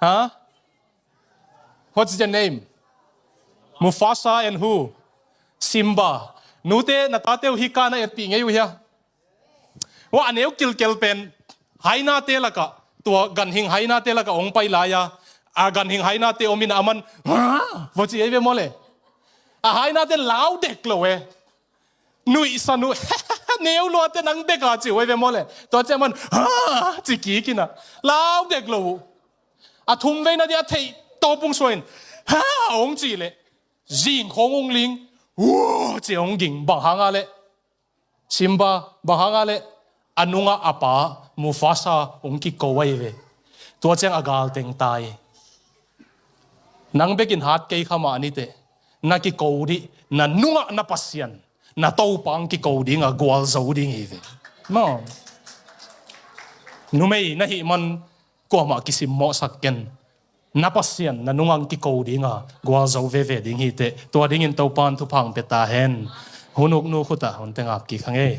Huh? What's the name? Mufasa and who? Simba. Nute, na tate uh hi ka na etpih ngei uh hia? Wa a neu kilkel pen hainate lakah, tua ganhing hainate lakah hong pai lai-a, a ganhing hainate om in a man, "Hah?" va ci ei ve maw le. A hainate lau dek lo e. Nuihsan uh, neu luate nang dek a ci uh ei ve maw le. Tua ci a man, "Hah?" ci kik in a, lau dek lo uh. A thum veina dia theih tawpung suain, "Hah?" hong ci le. Zing khawng hong ling, "Wah!" ci hong ging, bang hanga le. Simba, bang hanga le, a nungah a pa Mufasa hong kiko ahi ve. Tua ciang a galteng tai. Nang bekin hat kei kha mah ni teh, na kiko dih, na nungah na Pasian, na Topa hong kiko ding a gualzo ding hi ve. Maw. Numei na hih man kuamah kisimmawhsak ken. Na Pasian na nungah hong kiko ding a gualzo veve ding hi teh. Tua dingin Topan thupha hong pia ta hen. Hun uk nu khutah hun teng ap kik hang ei.